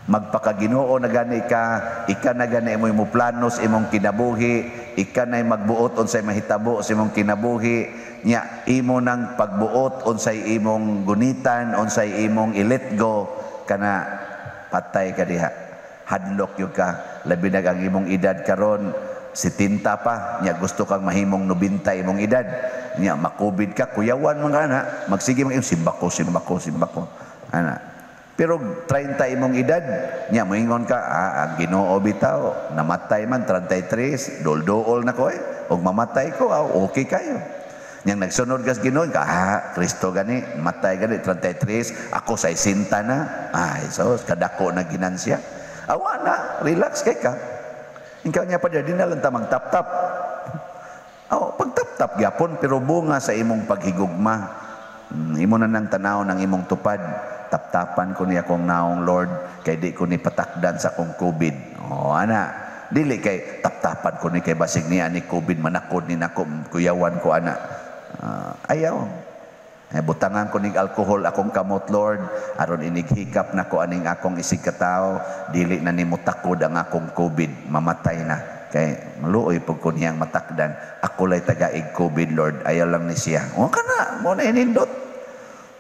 Magpakaginoo na gani ka, ika na gani imoy mo planos imong kinabuhi, ika na magbuot unsay mahitabo sa imong kinabuhi, nya imo nang pagbuot unsay imong gunitan, unsay imong i-let go, kana patay ka diha. Hadlok yun ka, labi na ang imong edad karon 70 pa, nya gusto kang mahimong 90 imong edad, nya makubid ka, kuyawan man ka na, magsige man simba ko, simba ko, simba ko, ana. Pero 30 imong edad, nya moingon ka, ang Ginoo bitaw, namatay man 33, dol-dool na ko eh, ug mamatay ko, okay kayo. Nyang nagsunod kas Ginoo ka, Kristo gani, matay gani 33, ako sa 60 na, ay so kadako na ginansya. Awa na, relax kay ka. Ikaw niya pa di na lang ta magtap-tap. Oh, pagtap-tap gyapon pero bunga sa imong paghigugma. Imo na nang tanaw ng imong tupad. Taptapan ko niya akong naong, Lord, kay di ko ni patakdan sa akong COVID. Oh, ana. Dili kay taptapan ko ni kay basig niya ni COVID manakod ni nako, kuyawan ko ana. Ayaw. Eh, butangan ko ning alcohol akong kamot, Lord, aron inig hikap nako aning akong isig katao, dili na nimo takod ang akong COVID, mamatay na. Kay maluoy pud ko niyang matakdan. Ako lay tagaig COVID, Lord, ayaw lang ni siya. O kana, mo na inindot.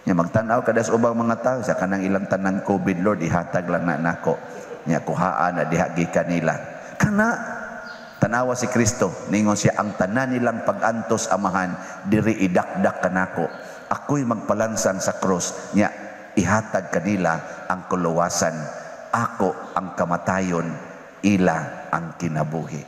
Nya magtan-aw kada sa ubang mga tao sa kanang ilang tanang COVID, Lord, ihatag lang na nako. Nya kuhaan na diha gikan nila. Kana tanawa si Kristo, ningon siya, ang tanan nilang pag-antos, Amahan, diri idakdak kanako. Ako'y magpalansang sa krus, nya ihatag kanila ang kuluwasan. Ako ang kamatayon, ila ang kinabuhi.